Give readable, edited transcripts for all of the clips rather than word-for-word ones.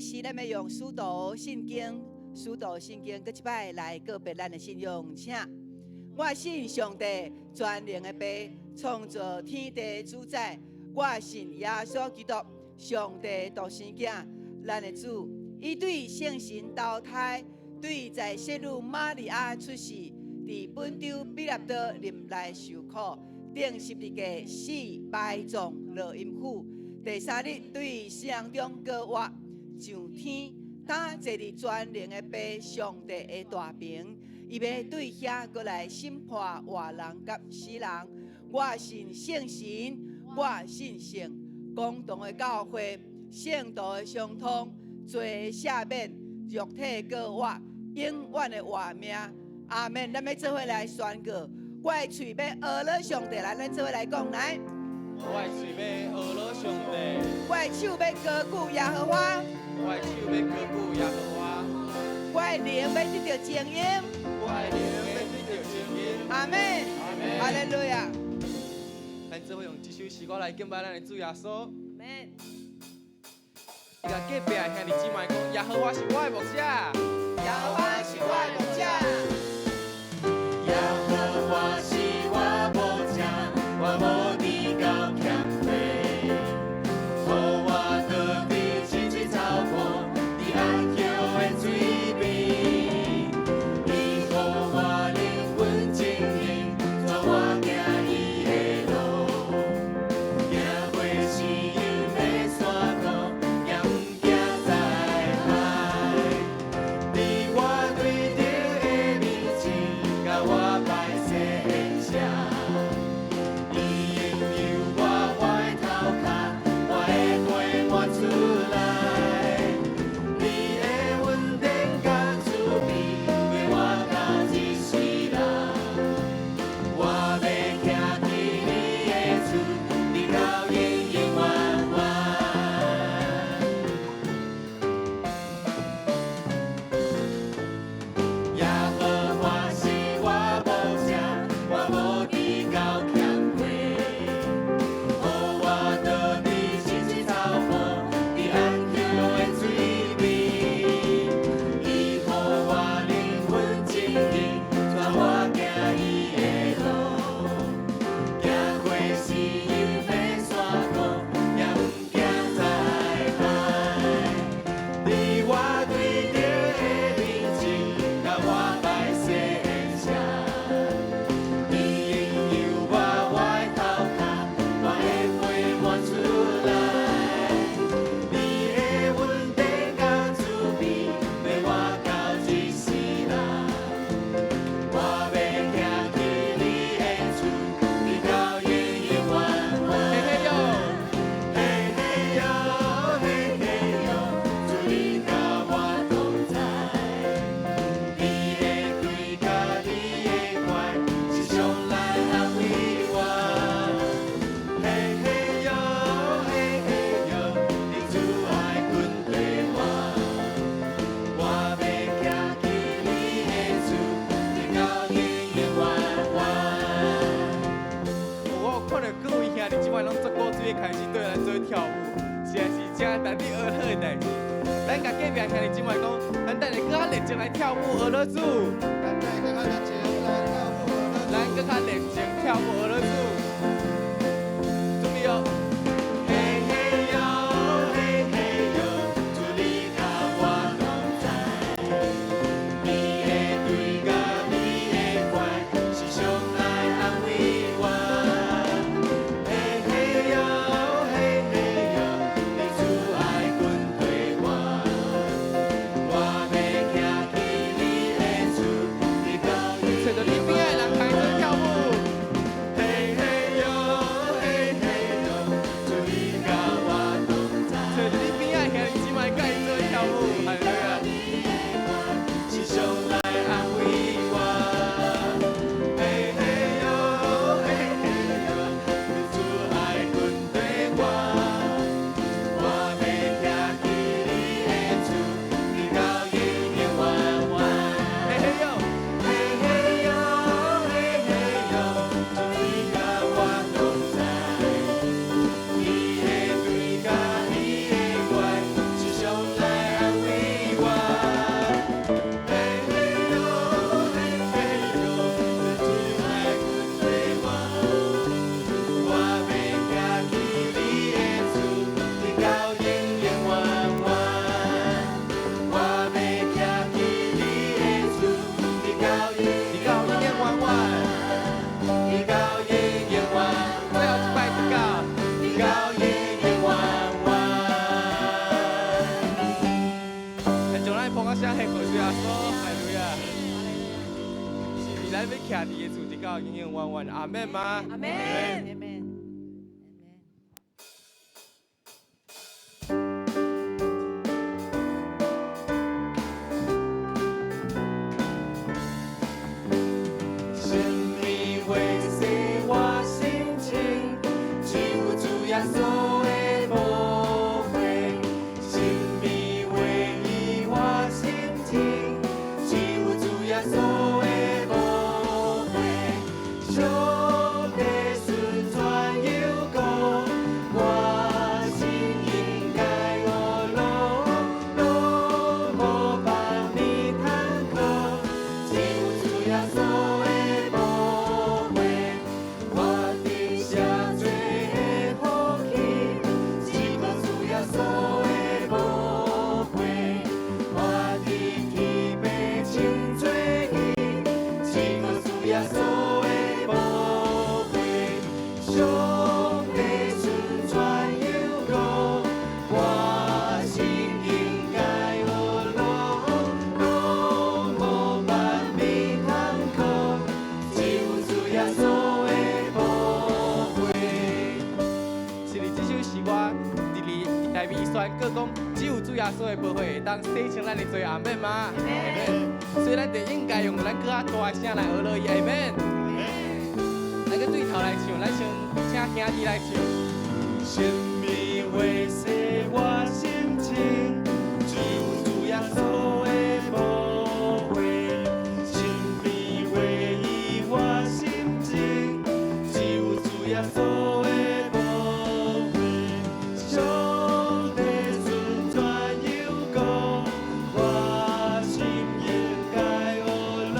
實咱欲用使徒信經，使徒信經，閣一擺來告白咱的信仰，請。我信上帝全能的父，創造天地主宰。我信耶穌基督，上帝獨生囝，咱的主。伊對聖神投胎，對在聖女瑪利亞出世，佇本丟彼拉多任內受苦，釘十字架死埋葬落陰府。第三日對死人中閣活，上天，擔坐佇全能的父上帝的大爿，伊欲對遐閣來審判活人佮死人。我信聖神，我信聖公同的教會，聖徒的相通，罪的赦免，肉體閣活，永遠的活命。阿門。咱欲做伙來宣告，我的喙欲呵咾上帝，來，咱做伙來講來。我的喙欲呵咾上帝，我的手欲高舉耶和華，我的手欲高舉耶和華，我的靈欲得著精英，我的靈欲得著精英。阿門。阿門。哈利路亞。咱做伙用這首詩歌來敬拜咱的主耶穌。阿門。伊共隔壁的兄弟姊妹講：耶和華是我的牧者。耶和華是我的牧者。耶和華是我牧者，我無至到欠缺。予我倒佇青翠草坡，佇安歇的水邊。伊予我靈魂清盈，帶我行伊的路。行過死蔭的山谷，也毋驚災害。你我對著的面前，共我擺設筵席。伊用油我我的頭殼，我的杯滿出來。你的恩典佮慈悲，陪我到這世人。我欲徛佇你的厝，直到永永遠遠。耶和華是我牧者，我無至到欠缺。予我倒佇青翠草坡，佇安歇的水邊。伊予我靈魂清盈，帶我行伊的路。行過死蔭的山谷，也毋驚災害。你我對著的面前，共我擺設筵席。伊用油我我的頭殼，我的杯滿出來。你的恩典佮慈悲，陪我到這世人。我欲徛佇你的厝，直到永永遠遠。嘿嘿喲，嘿嘿喲，嘿嘿喲，主你佮我同在。你的杖佮你的拐是常來安慰我。嘿嘿喲，嘿嘿喲，你慈愛緊綴我。我欲徛佇你的厝，直到永永遠遠。我有看著各位兄弟姊妹攏足古錐的開始對咱做跳舞，實在是真值得呵咾的代誌。咱共隔壁兄弟姊妹講，咱等下閣較熱情來跳舞呵咾主。咱等下閣較熱情來跳舞呵咾。咱閣較熱情跳舞呵咾主。準備哦。嘿嘿喲，嘿嘿喲，主你佮我同在。你的杖佮你的拐是常來安慰我。嘿嘿喲，嘿嘿喲，你慈愛緊綴我。我欲徛佇你的厝，直到揣著你邊仔的人共伊做跳舞。嘿嘿。掌聲慶賀主耶穌，哈利路亞！是伫咱欲徛佇的厝，直到永永遠遠，阿們嗎？阿們。阿們。什物話洗我心情？只有主耶穌的寶血。什物話醫我心情？只有主耶穌的寶血。上帝順轉又講，我心應該學路，攏無放你通靠。只有主耶穌的寶血，我得赦罪的福氣。只靠主耶穌的寶血，我得天父清罪義。只靠主耶穌的寶血，上帝順轉又講，我心應該學路，攏無放你通靠。只有主耶穌的寶血。是哩，這首是我佇哩台面宣告講，只有主耶穌的寶血會當洗清咱的罪，阿們嗎？阿們。所以咱就應該用咱閣較大的聲來學落伊，阿們。咱閣對頭來唱，咱先請兄弟來唱。什物話洗我心情？只有主耶穌的寶血。什物話醫我心情？只有主耶穌的寶血。上帝順轉又講，我心應該學路，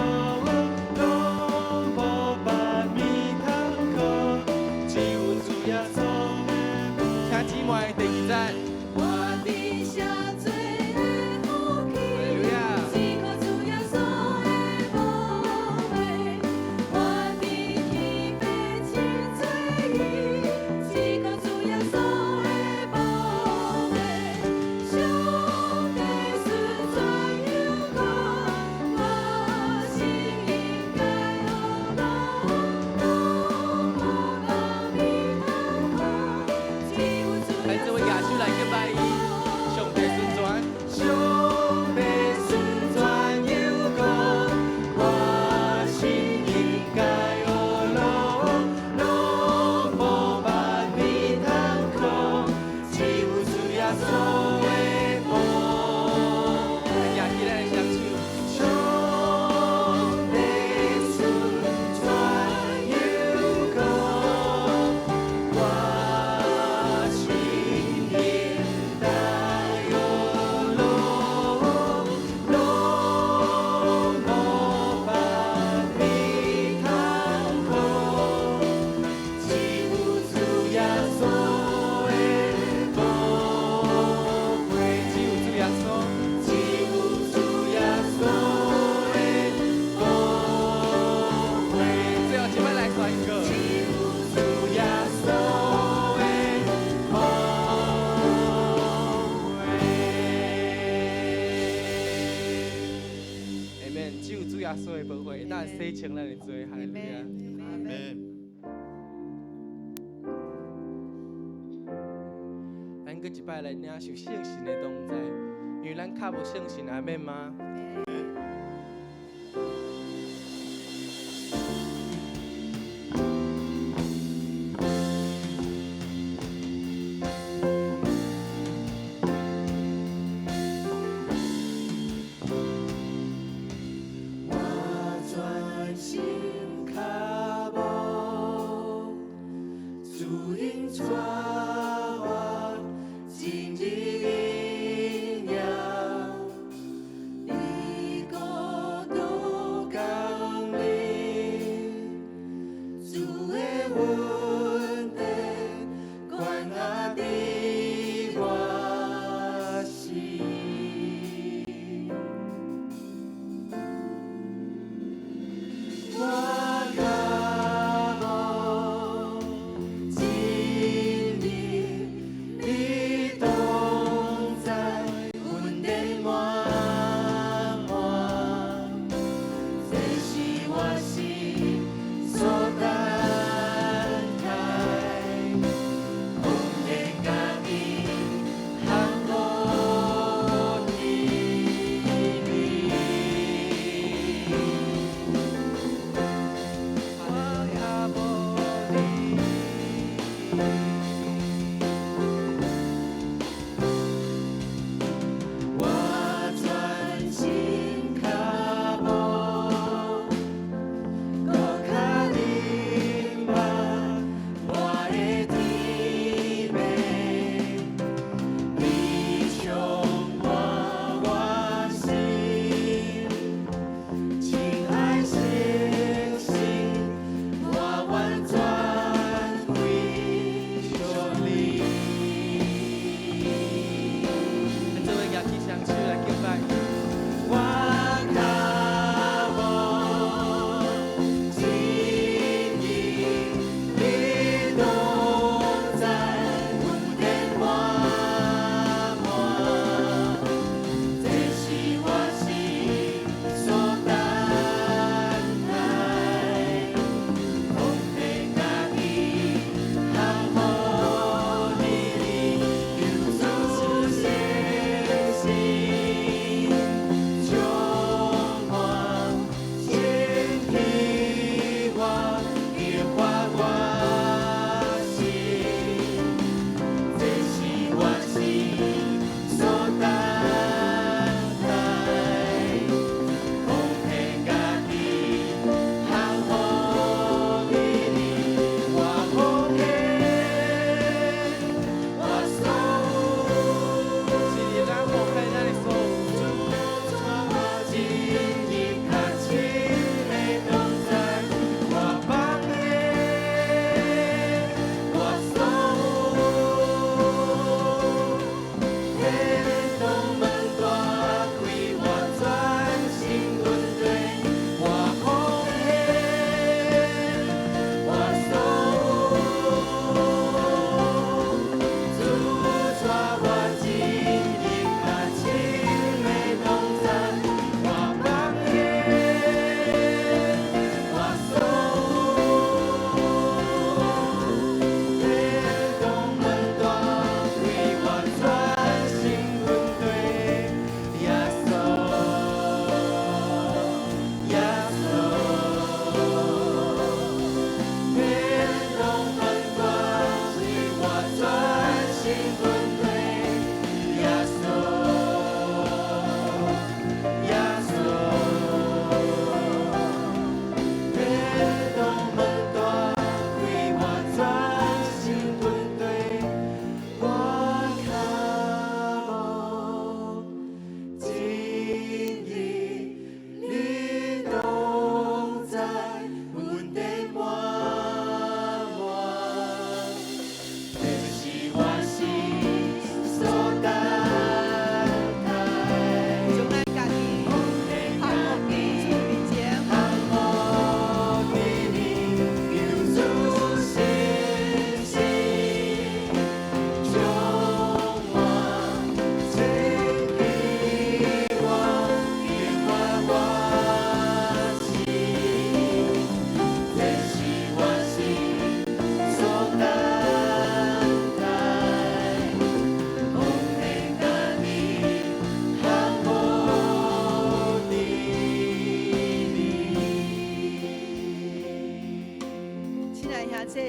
攏無放你通靠。只有主耶穌的寶請姊妹第二節。我得赦罪的福氣，只靠主耶穌的寶血。我得天父清罪義，只靠主耶穌的寶血。上帝順轉又講，我心應該學路，攏無放你通靠。只有主咱這位舉手來敬拜伊，上帝順轉。上帝順轉又講，我心應該學路，攏無放你通靠。只有主耶穌的寶咱舉起咱的雙手。上帝順轉又講，我心應該學路，攏無放你通靠。只有主耶穌的寶血，只有主耶穌。只有主耶穌的寶血。最後一擺來宣告。只有主耶穌的寶血。阿們，只有主耶穌的寶血，會當洗清咱的罪，哈利路亞。阿們。咱閣一擺來領受聖神的同在，因為咱較無聖神，阿們嗎？我專心跤步，主引帶我進入榮耀。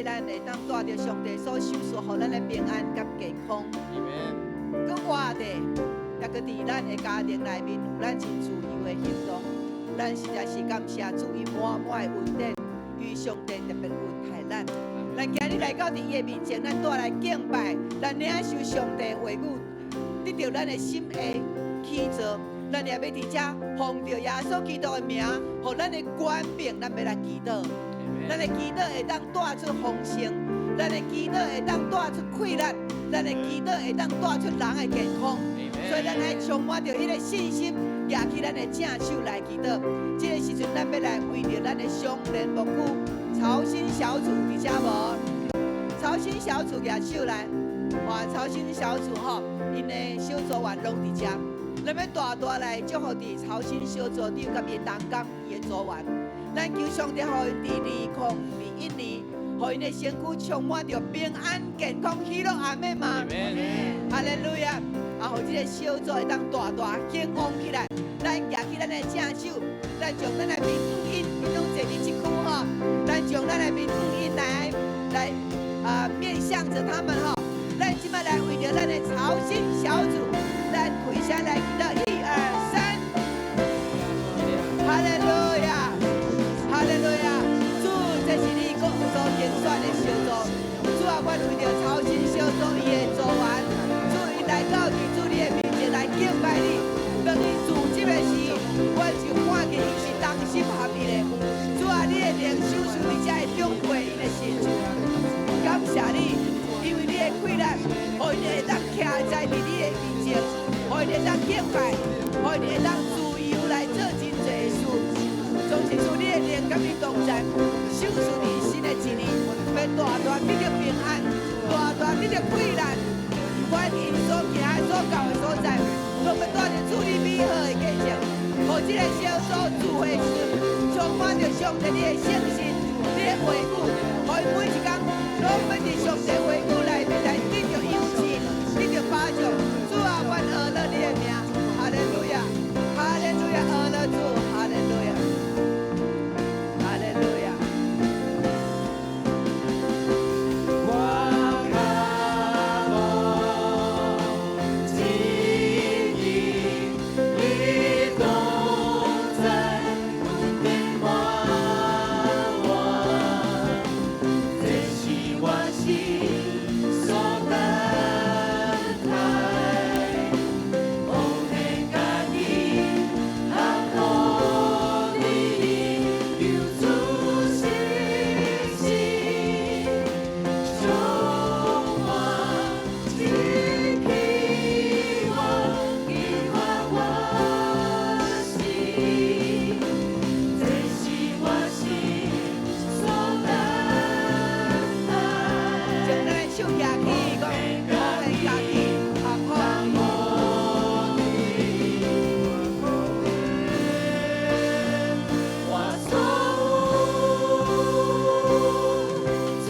謝咱會當帶著上帝所賞賜予咱的平安佮健康，閣活著，抑閣佇咱的家庭內面有咱真自由的行動。咱實在是感謝主伊滿滿的恩典，與上帝特別恩待咱。咱今日來到佇伊的面前，咱帶來敬拜，咱領受上帝話語，得著咱的心的起造。咱也欲佇遮奉著耶穌基督的名，予咱的權柄，咱欲來祈禱。咱的祈禱會當帶出豐盛，咱的祈禱會當帶出氣力，咱的祈禱會當帶出人的健康。所以咱愛充滿著彼个信心，舉起咱的正手來祈禱。這个時陣，咱欲來為著咱的雙連牧區曹新小組佇遮無？曹新小組舉手來，哇！曹新小組吼，𪜶的小組員攏佇遮。咱欲大大來祝福佇曹新小組長佮伊的同工，伊的組員。咱求上帝予𪜶佇2021年，予𪜶的身軀充滿著平安、健康、喜樂，阿們嗎？哈利路亞！啊，予這个小組會當大大興旺起來。咱舉起咱的正手，咱將咱的面向𪜶，𪜶攏坐佇這區吼，咱將咱的面向𪜶來來啊，面向著他們吼。咱這擺來為著咱的曹新小組，咱開聲來祈禱，一二三，哈利路亞，哈利路亞！主，這是你國所揀選的小組。主啊，阮為著曹新小組伊的組員，主𪜶來到佇主你的面前來敬拜你。當𪜶組織的時，阮就看見𪜶是同心合意的。主啊，你的靈手術佇遮會長輩𪜶的心。感謝你，因為你的氣力，予𪜶會當徛在佇你的面前，予𪜶會當敬拜，予𪜶會當自由來做真濟的事。總是主你的靈佮𪜶同在，賞賜佇新的一年，欲大大得著平安，大大得著氣力。不管𪜶所行所到的所在，攏欲帶著主你美好的見證，予這个小組聚會時，充滿著上帝你的聖神，你的話語，予𪜶每一工攏欲佇上帝話語內面來得著勇氣，得著幫助。主啊，阮阿樂你的名，哈利路亞，哈利路亞，阿樂主，哈利路亞，哈利路亞。我渴慕經歷你同在，恩典滿我，這是我心所等待。奉獻家己，合乎你意，求主信心，充滿這期望，激發我心，這是我心所等待。將咱的手舉起，講奉獻家己，合乎。我所有，主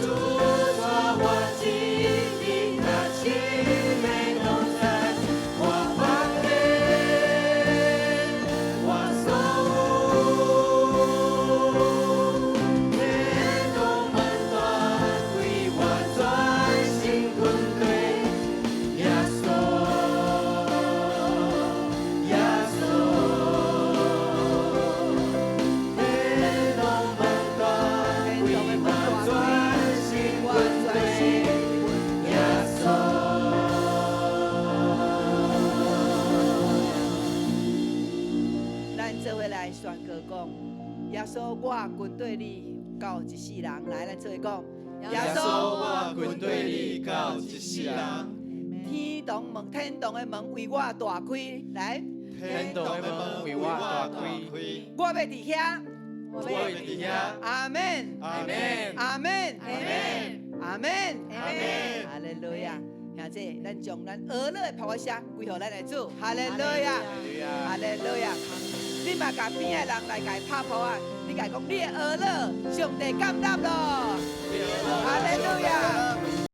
帶我經歷那親密同在，我奉獻我所有，天動萬大，歸我專心跟隨耶穌，耶穌。天動萬大，歸我專心我跟專隨心耶穌。咱做伙來宣告講，耶穌，我跟綴你到一世人。來，咱做伙講，耶穌，我跟綴你到一世人。天堂門，天堂的門為我大開，來，天堂的門為我大開，我欲佇遐。我欲佇遐。阿們，阿們，阿們，阿們，阿們，阿們。哈利路亞。兄弟，咱將咱呵樂的拍仔聲歸予咱的主，哈利路亞，哈利路亞。你嘛共邊的人來共伊拍噗仔，你共伊講你的呵樂，上帝感納咯，哈利路亞。